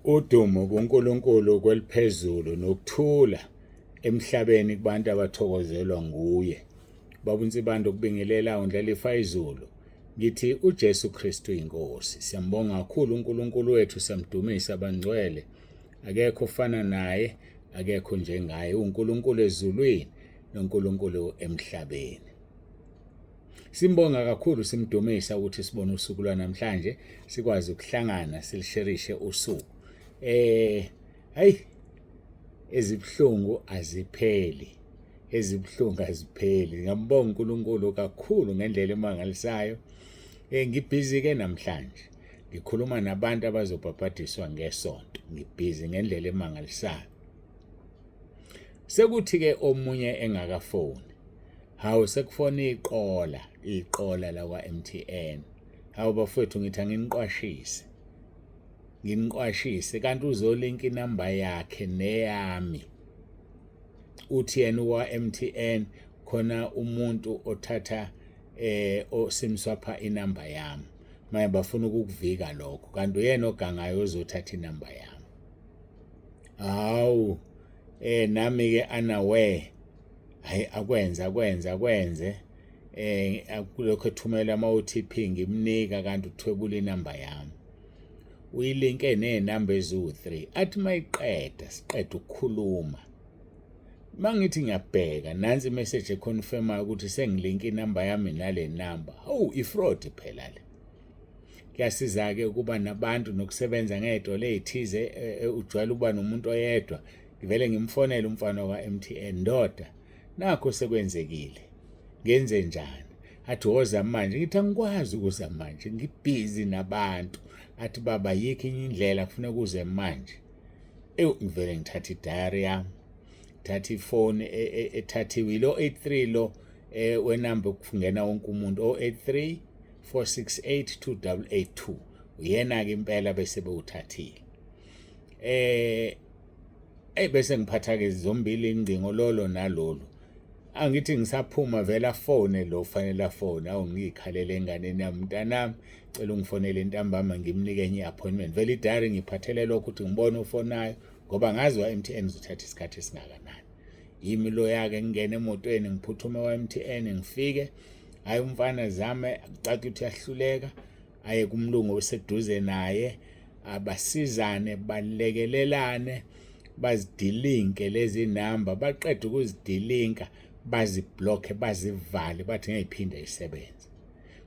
Udumo kuNkulunkulu kweliphezulu nokuthula emhlabeni kubantu abathokozelwa nguye. Baba uNsibande ukubingelela undlalifa izulu. Ngithi uJesu Kristu inkosi. Siyambonga kakhulu uNkulunkulu wethu, siyamdumisa bangcwele. Akekho ofana naye, akekho njengaye. UNkulunkulu ezulwini noNkulunkulu emhlabeni. Simbonga kakhulu simdumisa ukuthi sibone usuku lwanamhlanje sikwazi ukuhlangana silisherishe usuku. Hayi ezibhlungu azipheli. Ezibhlungu azipheli. Ngiyambonga uNkulunkulu kakhulu ngendlela emangalisayo. Ngibhizi ke namhlanje. Ngikhuluma nabantu abazobhabhadiswa ngesonto. Ngibhizi ngendlela emangalisayo. Sekuthi ke omunye engakafoni. Hawu sekufona iqola, iqola lakwa MTN. Hawu bafowethu ngithi anginiqwashise. Nginiqwashise kanti uzolinka inamba yakhe neyami. Uthi yena kwa MTN khona umuntu othatha osimswapha inamba yami. Manje bafuna ukukuvika lokho kanti uyena ogangayo ozothatha inamba yami. Hawu nami ke unaware hayi akwenze akwenze akwenze kulokho ethumela ama OTP ngimnika kanti uthwebula inamba yami uyilinke nezinamba eziwu3 athi mayiqeda siqeda ukukhuluma mangithi ngiyabheka nansi imessage econfirmayo ukuthi sengilinke inamba yami nale number. Hawu, ifraud phela le. Kuyasiza-ke ukuba nabantu nokusebenza ngey'tolo ey'thize, ujwayele ukuba nomuntu oyedwa. Ngivele ngimfonele umfana kwa-MTN, ndoda nakho sekwenzekile, ngenze njani? Athi woza manje. Ngithi angikwazi ukuza manje, ngibhizi nabantu. Athi baba yikho enye indlela, kufuneka uze manje. Ewu, ngivele ngithathe idayari yami, ngithathe ifoni ethathiwe ilo 83 lo wenamba okungena wonke umuntu 083 468 2882 uyena-ke impela bese bewuthathile. Bese ngiphatha-ke zombili ingcingo lolo nalolu. Angithi ngisaphuma vele afone lo fanele afone, awu ngiyikhalele enganeni yami, mntanami cela ungifonele ntambama ngimnike enye i-appointment. Vele idayari ngiphathele lokho ukuthi ngibone ufonayo ngoba ngazi wa-MTN uzothatha isikhathi esingakanani. Yimi loya-ke ngingena emotweni ngiphuthume wa-MTN ngifike, hhayi umfana zame kucaca ukuthi uyahluleka, aye kumlungu oseduze naye, abasizane balekelelane bazidilinke lezi namba, baqeda ukuzidilinka baziblokhe bazivale bathi ngeke iphinde isebenze.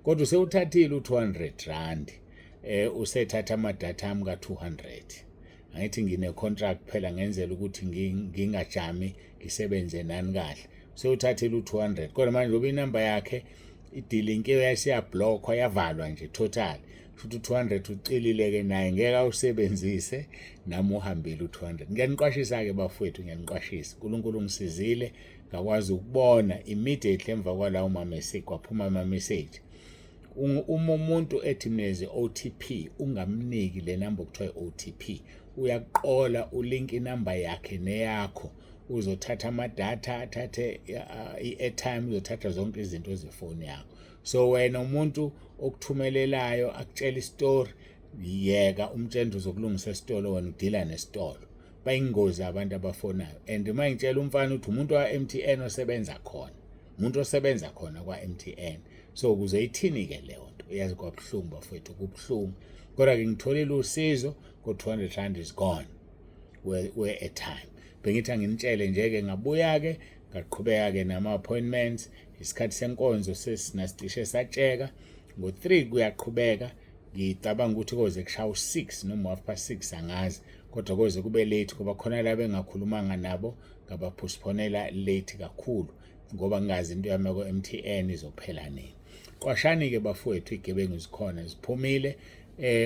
Kodwa usewuthathile u200 rand, usethatha amadatha ami ka200. Angithi ngine contract phela ngenzela ukuthi ngingajami ngisebenze nani kahle. Usewuthathile u200 kodwa manje ngoba inamba yakhe idilinkiwe yasiyablockwa yavalwa nje total, futhi u200 ucilile ke naye ngeke awusebenzise, nami uhambile u200. Ngiyaniqwashisa ke bafowethu, ngiyaniqwashisa. uNkulunkulu ungisizile ngakwazi ukubona immediately emva kwalawo ma message kwaphuma ama message. Uma umuntu ethi mnezi OTP ungamniki le number okuthiwa i-OTP, uyaqola ulink inamba yakhe neyakho, uzothatha amadatha, athathe i-airtime, uzothatha zonke izinto zefoni yakho. So wena umuntu okuthumelelayo akutshela isitori, yeka umtshela uzokulungisa esitolo, wena udila nesitolo. Bayingozi abantu abafonayo. And uma ngitshela umfana ukuthi umuntu wa-MTN osebenza khona, umuntu osebenza khona kwa-MTN, so ukuze ithini-ke leyo nto? Uyazi kwabuhlungu bafowethu, kubuhlungu. Kodwa-ke ngitholile usizo, ko-200 rand is gone we-airtime. Bengithi anginitshele nje-ke, ngabuya-ke ngaqhubeka-ke nama-appointments. Isikhathi senkonzo sesinasicishe satsheka ngo-3 kuyaqhubeka. Ngicabanga ukuthi koze kushaya u-6 noma 6:30 angazi, kodwa koze kube late ngoba khona laba engakhulumanga nabo ngabapostponela late kakhulu ngoba ngingazi into yami ko-MTN izophela nini. Qwashani-ke bafowethu, igebengu zikhona ziphumile.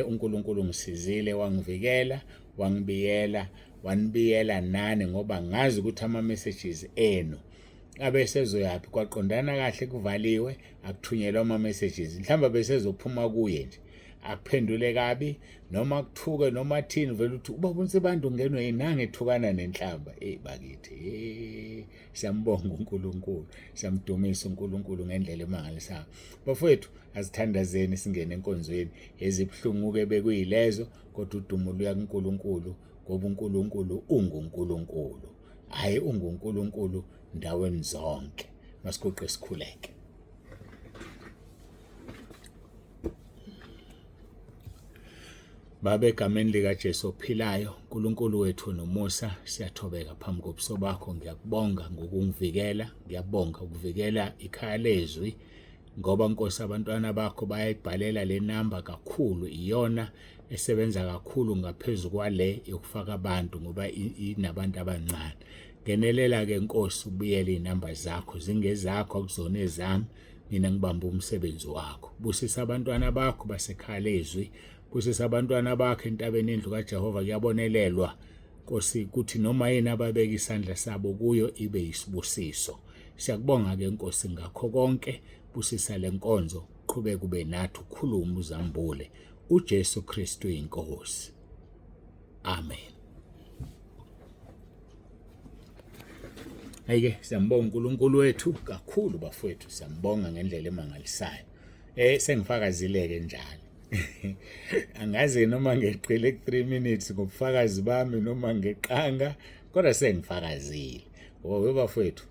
uNkulunkulu ungisizile wangivikela, wangibiyela, wanibiyela nani ngoba ngazi ukuthi ama messages enu abesezoyaphi. Kwaqondana kahle kuvaliwe, akuthunyelwa ama messages, mhlawumbe besezophuma kuye nje akuphendule kabi noma kuthuke noma thini, vele uthi ubaba uNsibande ungenwe yini ethukana nenhlamba. Bakithi, siyambonga uNkulunkulu, siyamdumisa uNkulunkulu ngendlela emangalisayo. Bafowethu, asithandazeni singene enkonzweni. Ezibuhlungu ke bekuyilezo. Kodwa udumo luya kuNkulunkulu ngoba uNkulunkulu unguNkulunkulu. Hhayi unguNkulunkulu ndaweni zonke. Masiguqe sikhuleke. Baba, egameni likaJesu ophilayo, uNkulunkulu wethu nomusa, siyathobeka phambi kobuso bakho. Ngiyakubonga ngokungivikela, ngiyabonga ukuvikela ikhaya lezwi, ngoba Nkosi abantwana bakho bayayibhalela le namba kakhulu, iyona esebenza kakhulu ngaphezu kwale yokufaka abantu ngoba inabantu abancane. Ngenelela-ke Nkosi, ubuyele iy'namba zakho, zingezakho akuzona ezami, mina ngibambe umsebenzi wakho. Busisa abantwana bakho basekhaya lezwi, busisa abantwana bakho entabeni endlu kaJehova, kuyabonelelwa Nkosi kuthi noma yini ababeka isandla sabo kuyo ibe yisibusiso. Siyakubonga-ke Nkosi ngakho konke, busisa le nkonzo, qhubeka ube nathi, ukhulume uzambule. uJesu Kristu inkosi. Amen. Ayike siyambonga uNkulunkulu wethu kakhulu bafowethu, siyambonga ngendlela emangalisayo. Sengifakazile-ke njalo. Angazi noma ngeqile ku 3 minutes ngobufakazi bami noma ngeqanga, kodwa sengifakazile. Ngoba bafowethu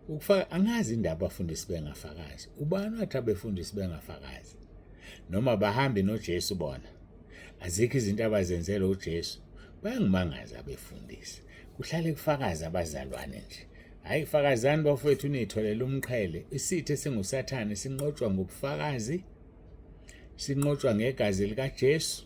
ukufaka angazi indaba abafundisi bengafakazi. Ubani wathi abefundisi bengafakazi? Noma bahambe noJesu bona. Azikho izinto abazenzela uJesu. Bayangimangaza abefundisi. Kuhlale kufakaza abazalwane nje. Hayi fakazani bafowethu nitholela umqhele. Isitha esinguSathane sinqotshwa ngobufakazi, sinqotshwa ngegazi likaJesu,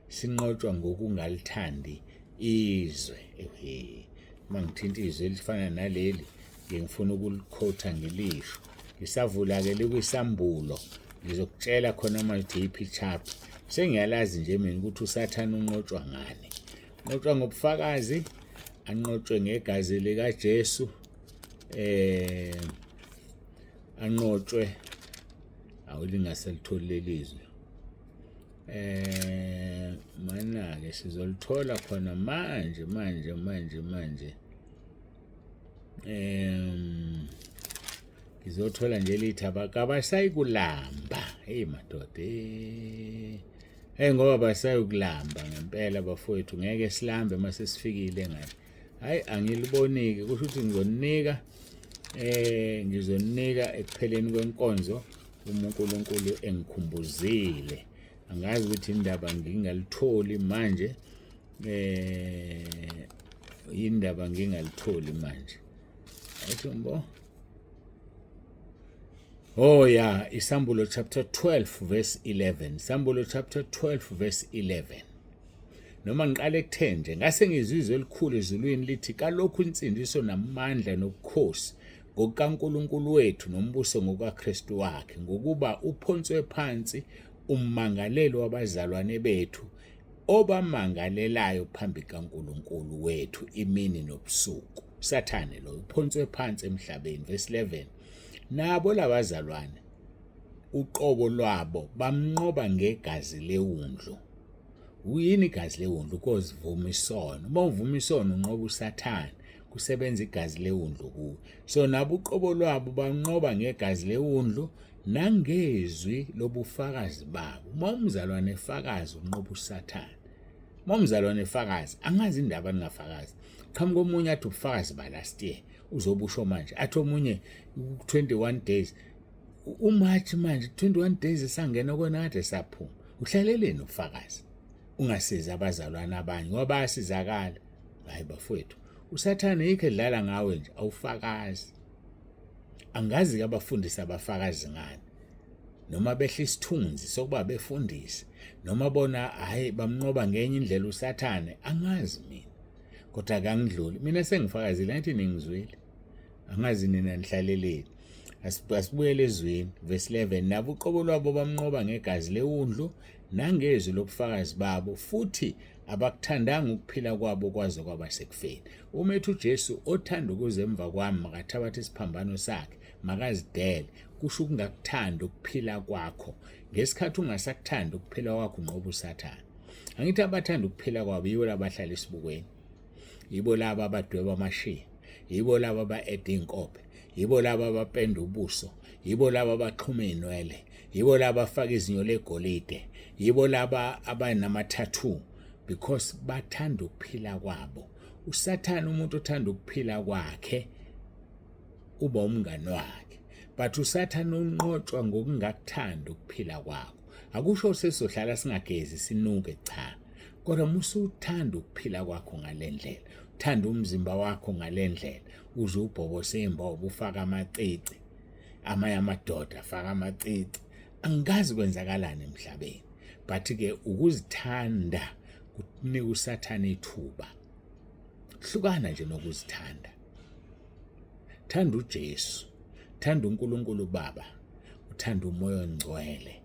sinqotshwa ngokungalithandi izwe. Ehe. Uma ngithinta izwi elifana naleli ngifuna ukulikhotha ngilisho. Ngisavula-ke likwisambulo, ngizokutshela khona manje iyiphi chapter. Sengiyalazi nje mina ukuthi uSathane unqotshwa ngani. Unqotshwa ngobufakazi, anqotshwe ngegazi likaJesu, anqotshwe awulingaselitholi lelizwi. Mana-ke sizolithola khona manje manje manje manje. Ngizothola nje lithi abasayikulamba. Hey madoda, hey ngoba basayikulamba ngempela bafowethu, ngeke silambe mase sifikile ngale. Hayi angilibonike, kusho ukuthi ngizonika ngizonika ekupheleni kwenkonzo uma uNkulunkulu engikhumbuzile. Angazi ukuthi indaba ngingalitholi manje, indaba ngingalitholi manje. Athi ngibo. Oh yeah, Isambulo chapter 12 verse 11. Isambulo chapter 12 verse 11. Noma ngiqale ekutheni nje, ngase ngizizwe elikhulu ezulwini lithi kalokhu insindiso namandla nobukhosi ngokukaNkulunkulu wethu nombuso ngokaKristu wakhe, ngokuba uphonswe phansi ummangalelo wabazalwane bethu obamangalelayo phambi kaNkulunkulu wethu imini nobusuku. Sathane lo uphonswe phansi emhlabeni. Verse 11. Nabo labazalwane uqobo lwabo bamnqoba ngegazi lewundlu. Uyini igazi lewundlu? Ukozivuma isono. Uma uvuma isono unqoba uSathane, kusebenza igazi lewundlu kuwe. So nabo uqobo lwabo banqoba ngegazi lewundlu nangezwi lobufakazi babo. Uma umzalwane efakaza unqoba uSathane. Uma umzalwane efakaza, angazi indaba ningafakazi. Qhamuka omunye athi ubufakazi ba last year, uzobusho manje. Athi omunye 21 days. UMarch manje 21 days esangena kona kade saphuma. Uhlaleleni ubufakazi? Ungasizi abazalwane abanye ngoba bayasizakala. Hayi bafowethu, uSathane yikho edlala ngawe nje, awufakazi. Angazi ke abafundisi abafakazi ngani, noma behla isithunzi sokuba befundisi, noma bona hayi bamnqoba ngenye indlela uSathane, angazi mina. Kodwa akangidluli mina, sengifakazile, ngathi ningizwile, angazi nina nihlaleleni. Asibuyele ezwini. Verse 11. Nabo uqobo lwabo bamnqoba ngegazi lewundlu nangezwi lobufakazi babo, futhi abakuthandanga ukuphila kwabo kwaze kwaba sekufeni. Uma ethi uJesu othanda ukuza emva kwami makathabathe isiphambano sakhe makazidele, kusho ukungakuthandi ukuphila kwakho. Ngesikhathi ungasakuthandi ukuphila kwakho unqoba uSathane. Angithi abathanda ukuphila kwabo yibo labahlala esibukweni, yibo laba abadweba amashiya, yibo laba aba-eda iy'nkophe, yibo laba abapenda ubuso, yibo laba abaxhuma iy'nwele, yibo laba abafaka izinyo legolide, yibo laba abanama-tattoo. Because bathanda ukuphila kwabo. USathane umuntu othanda ukuphila kwakhe uba umngani wakhe, but uSathane unqotshwa ngokungakuthandi ukuphila kwakho. Akusho sesizohlala singagezi sinuke, cha, kodwa musuthanda ukuphila kwakho ngalendlela, uthanda umzimba wakho ngalendlela, uze ubhobose imbobo, ufaka amacici, amanye amadoda afaka amacici, angikazi kwenzakalani emhlabeni. But ke ukuzithanda kunika uSathane ithuba. Hlukana nje nokuzithanda, thanda uJesu, thanda uNkulunkulu Baba, uthanda uMoya oNgcwele.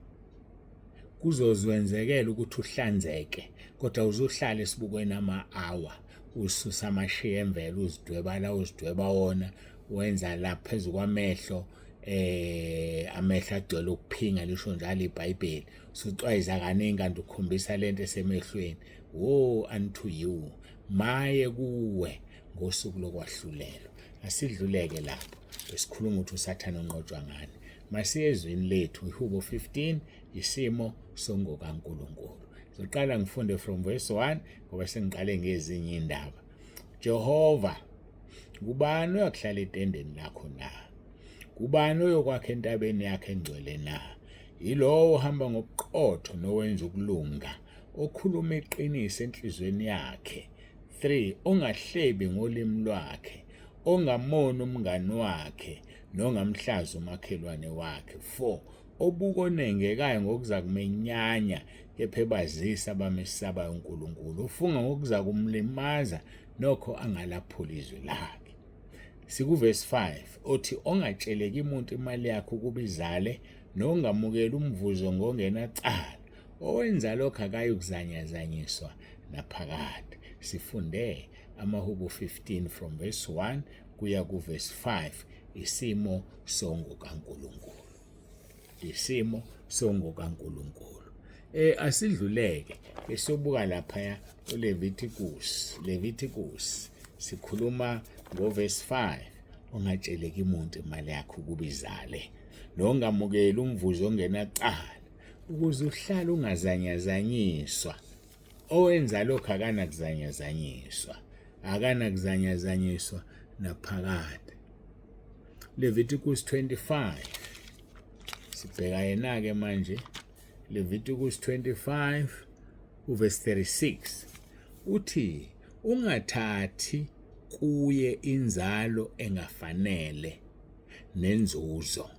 Kuzozwenzekela ukuthi uhlanzeke, kodwa uzohlala esibukweni ama-hour, ususa amashiya emvelo, uzidweba la, uzidweba wona, wenza la phezu kwamehlo, amehlo agcwele ukuphinga, lisho njalo iBhayibheli. Usucwayiza kaningi kanti ukhombisa lento esemehlweni. Woe unto you, maye kuwe ngosuku lokwahlulelwa. Asidluleke lapho, besikhuluma ukuthi uSathane unqotshwa ngani. Masiye ezwini lethu, iHubo 15, isimo songokaNkulunkulu. Ngizoqala ngifunde from verse 1 ngoba sengiqale ngezinye indaba. Jehova, kubani oyakuhlala etendeni lakho na? Kubani oyokwakha entabeni yakhe engcwele na? Yilowo ohamba ngobuqotho nowenza ukulunga, okhuluma iqiniso enhliziyweni yakhe. 3 ongahlebi ngolimi lwakhe, ongamoni umngani wakhe, nongamhlazi umakhelwane wakhe. 4 obuka onengekayo ngokuza kumenyanya, kepha ebazisa abamesabayo uNkulunkulu, ufunga ngokuza kumlimaza, nokho angalaphula izwi lakhe. Sikuvesi 5 othi ongatsheleki umuntu imali yakhe ukuba izale, nongamukeli umvuzo ngongenacala, owenza lokho akayukuzanyazanyiswa naphakade. Sifunde amaHubo 15 from verse 1 kuya kuverse 5, isimo songokaNkulunkulu, isimo songokaNkulunkulu. Asidluleke besobuka lapha uLeviticus, Leviticus sikhuluma ngoverse 5, ongatsheleki umuntu imali yakhe ukuba izale, nongamukeli umvuzo ongenacala, ukuze uhlale ungazanyazanyiswa. Owenza lokho akanakuzanyazanyiswa, akanakuzanyazanyiswa naphakade. Leviticus 25, sibheka yena ke manje. Leviticus 25 uverse 36 uthi ungathathi kuye inzalo engafanele nenzuzo,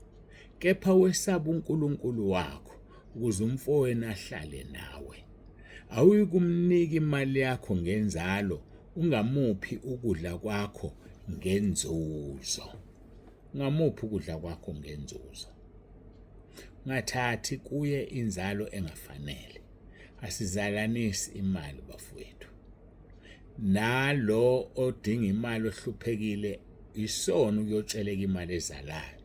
kepha wesaba uNkulunkulu wakho, ukuze umfowenu ahlale nawe. Awuyikumnika imali yakho ngenzalo, ungamuphi ukudla kwakho ngenzuzo, ungamuphi ukudla kwakho ngenzuzo. Ungathathi kuye inzalo engafanele. Asizalanisi imali bafowethu. Nalo odinga imali ohluphekile, isona ukuyotsheleka imali ezalayo.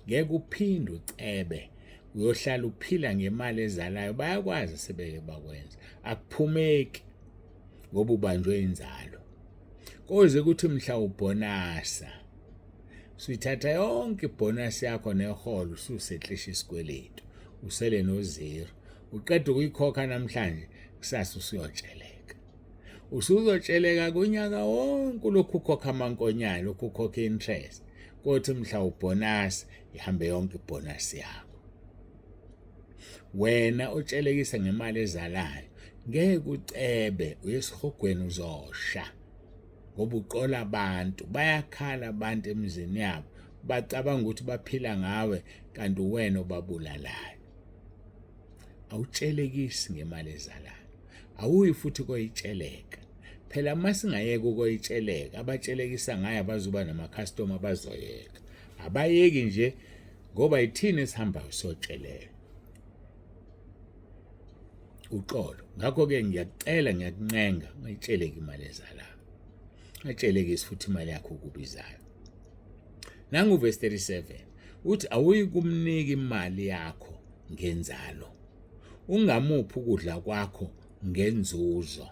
Ngeke uphinde ucebe, uyohlala uphila ngemali ezalayo. Bayakwazi sebeke bakwenza, akuphumeki ngoba ubanjwe inzalo. Koze kuthi mhla ubhonasa, suyithatha yonke ibhonasi yakho neholo, ususetlisha isikweletu, usele no-zero. Uqeda ukuyikhokha namhlanje, kusasa usuyotsheleka, usuzotsheleka kunyaka wonke, ulokhu ukhokha amankonyane, lokhu ukhokha interest. Kothi mhla ubhonasi, ihambe yonke ibhonasi yakho. Wena otshelekisa ngemali ezalayo, ngeke ucebe, uyesihogweni, uzosha, ngoba uqola abantu. Bayakhala abantu emizini yabo, bacabanga ukuthi baphila ngawe, kanti uwena obabulalayo. Awutshelekisi ngemali ezalayo, awuyi futhi koyitsheleka. Phela masingayeka ukoyitsheleka, abatshelekisa ngayo abazuba namakhastoma, bazoyeka. Abayeki nje ngoba ithini esihambayo sotsheleka. Uxolo. Ngakho-ke ngiyakucela, ngiyakuncenga, ungayitsheleki imali ezalayo, ungatshelekisi futhi imali yakho okubizayo. Nangu verse 37 uthi awuyi kumnika imali yakho ngenzalo, ungamuphi ukudla kwakho ngenzuzo.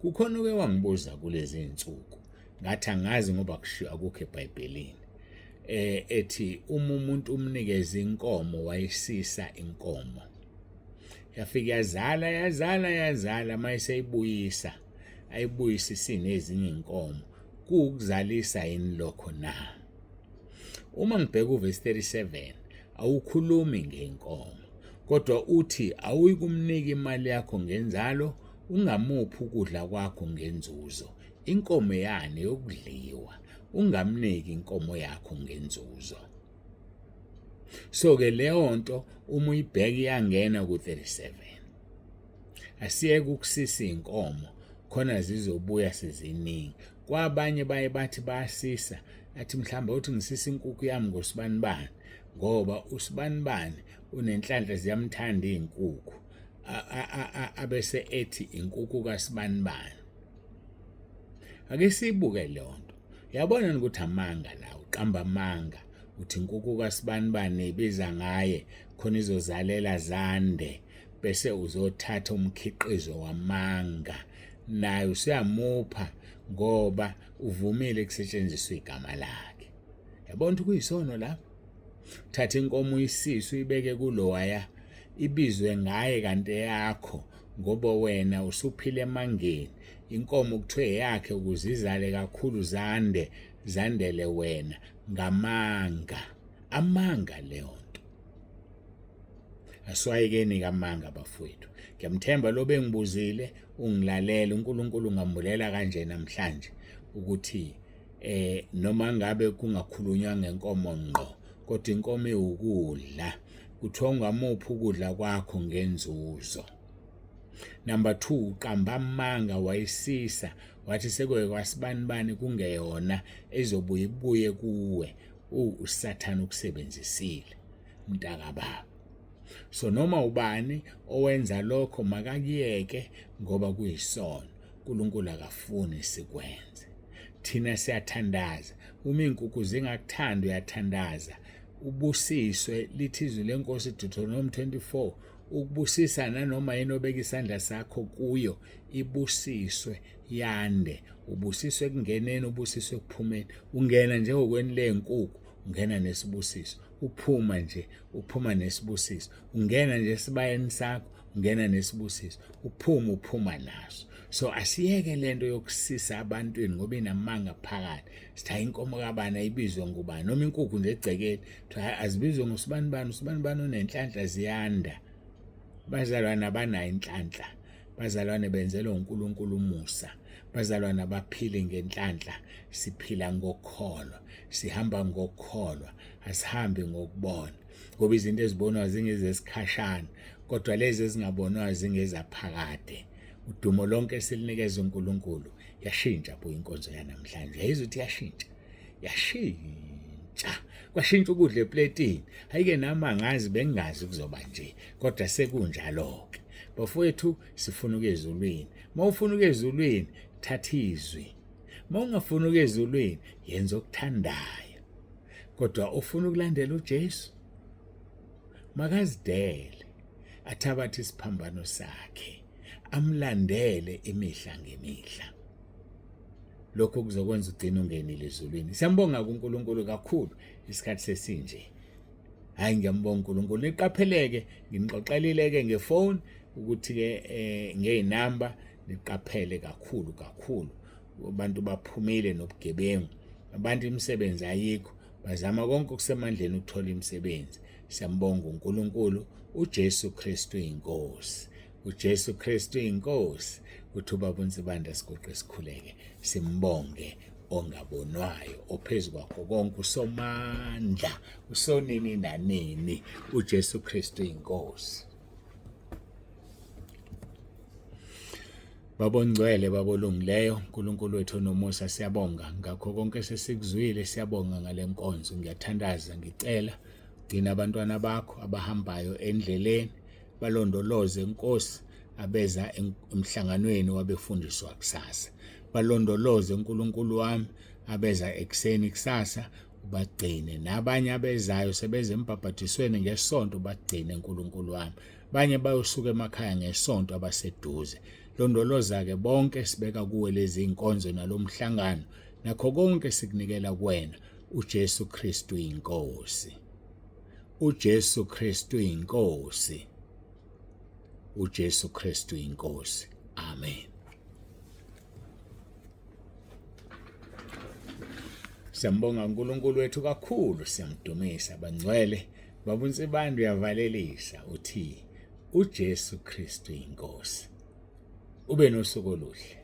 Kukhona oke wangibuza kulezi insuku, ngathi angazi ngoba kushiwo akukho eBhayibhelini, ethi uma umuntu umnikeza inkomo wayisisa inkomo, Yafika yazala yazala yazala, mayiseyibuyisa ayibuyise isinezinye inkomo. Kuwukuzalisa yini lokho na? Uma ngibheka uvesi 37 awukhulumi ngenkomo, kodwa uthi awuyikumnika imali yakho ngenzalo, ungamuphi ukudla kwakho ngenzuzo. Inkomo yani yokudliwa, ungamniki inkomo yakho ngenzuzo. So ke leyo nto uma uyibheka iyangena ku-37. Asiyeke ukusisa iy'nkomo khona zizobuya seziningi. Kwabanye baye bathi bayasisa, athi mhlawumbe uthi ngisisa inkukhu yami ngosibanibani ngoba usibanibani unenhlanhla ziyamthanda iy'nkukhu, abese ethi inkukhu kasibanibani. Ake siyibuke leyo nto. Yabona ukuthi amanga la, uqamba amanga uthi inkukhu kasibanibani ibiza ngaye khona izozalela zande, bese uzothatha umkhiqizo wamanga naye usuyamupha ngoba uvumile kusetshenziswa igama lakhe. Yabona ukuthi kuyisono lapho. Thatha inkomo uyisise uyibeke kulowaya ibizwe ngaye kanti eyakho, ngoba wena usuphila emangeni. Inkomo kuthiwe eyakhe ukuze izale kakhulu zande, zandele wena ngamanga. Amanga leyo nto. Aswayekeni kamanga bafowethu. Ngiyamthemba lo bengibuzile ungilalela, uNkulunkulu ungambulela kanje namhlanje ukuthi noma ngabe kungakhulunywa ngenkomo ngqo, kodwa inkomo iwukudla. Kuthiwa ungamuphi ukudla kwakho ngenzuzo. Number 2, uqamba amanga wayisisa wathi sekuye kwasibanibani kungeyona ezobuye ibuye kuwe. USathane ukusebenzisile mntakababa. So noma ubani owenza lokho makakuyeke ngoba kuyisono. uNkulunkulu akafuni sikwenze. Thina siyathandaza, uma iy'nkukhu zingakuthandi uyathandaza ubusiswe. Lithi izwi lenkosi Deuteronomy 24, ukubusisa nanoma yini obeka isandla sakho kuyo ibusiswe yande. Ubusiswe ekungeneni, ubusiswe ekuphumeni. Ungena njengokweni ley'nkukhu, ungena nesibusiso. Uphuma nje, uphuma nesibusiso. Ungena nje esibayeni sakho, ungena nesibusiso. Uphuma, uphuma naso. So asiyeke lento yokusisa abantwini ngoba inamanga phakathi. Sithi inkomo kabani ayibizwe ngubani, noma inkukhu nje egcekeni kuthiwa azibizwe ngusibanibani, usibanibani unenhlanhla ziyanda. Bazalwane abanayo inhlanhla, bazalwane benzelwa uNkulunkulu umusa, bazalwane abaphili ngenhlanhla. Siphila ngokukholwa, sihamba ngokukholwa, asihambi ngokubona, ngoba izinto ezibonwayo zingezesikhashana, kodwa lezi ezingabonwayo zingezaphakade. Udumo lonke silinikeza uNkulunkulu. Yashintsha bo inkonzo yanamhlanje, yayizwa ukuthi yashintsha, yashintsha, kwashintsha ukudla epletini. Hayike nami angazi, bengingazi kuzoba nje, kodwa sekunjalo-ke bafowethu. Sifuna ukuya ezulwini. Uma ufuna ukuya ezulwini, thatha izwi. Uma ungafuni ukuya ezulwini, yenza okuthandayo. Kodwa ufuna ukulandela uJesu, makazidele, athabathe isiphambano sakhe, amlandele imihla ngemihla. Lokho kuzokwenza ugcine ungenile ezulwini. Siyambonga kuNkulunkulu kakhulu isikhathi sesinje. Hayi, ngiyambonga uNkulunkulu. Niqapheleke, nginixoxelile-ke ngefoni ukuthi-ke ngey'namba niqaphele kakhulu kakhulu. Abantu baphumile nobugebengu, abantu imisebenzi ayikho, bazama konke okusemandleni ukuthola imisebenzi. Siyambonga uNkulunkulu, uJesu Kristu inkosi. uJesu Kristu inkosi. Uthi ubaba uNsibanda siguqe sikhuleke, simbonge ongabonwayo, ophezu kwakho konke, usomandla, usonini nanini, uJesu Kristu inkosi. Baba ongcwele, Baba olungileyo, uNkulunkulu wethu onomusa, siyabonga ngakho konke sesikuzwile, siyabonga ngale nkonzo. Ngiyathandaza, ngicela gcina abantwana bakho abahambayo endleleni, balondoloze Nkosi abeza emhlanganweni wabefundiswa kusasa, balondoloze uNkulunkulu wami abeza ekuseni kusasa, ubagcine nabanye abezayo sebeze embhabhadisweni ngesonto, bagcine uNkulunkulu wami. Abanye bayosuka emakhaya ngesonto abaseduze. Londoloza-ke bonke, sibeka kuwe lezi inkonzo nalomhlangano nakho konke sikunikela kuwena. uJesu Kristu inkosi. uJesu Kristu inkosi. uJesu Kristu inkosi. Amen. Siyambonga uNkulunkulu wethu kakhulu, siyamdumisa bangcwele. Baba uNsibande uyavalelisa uthi uJesu Kristu inkosi. Ube nosuku oluhle.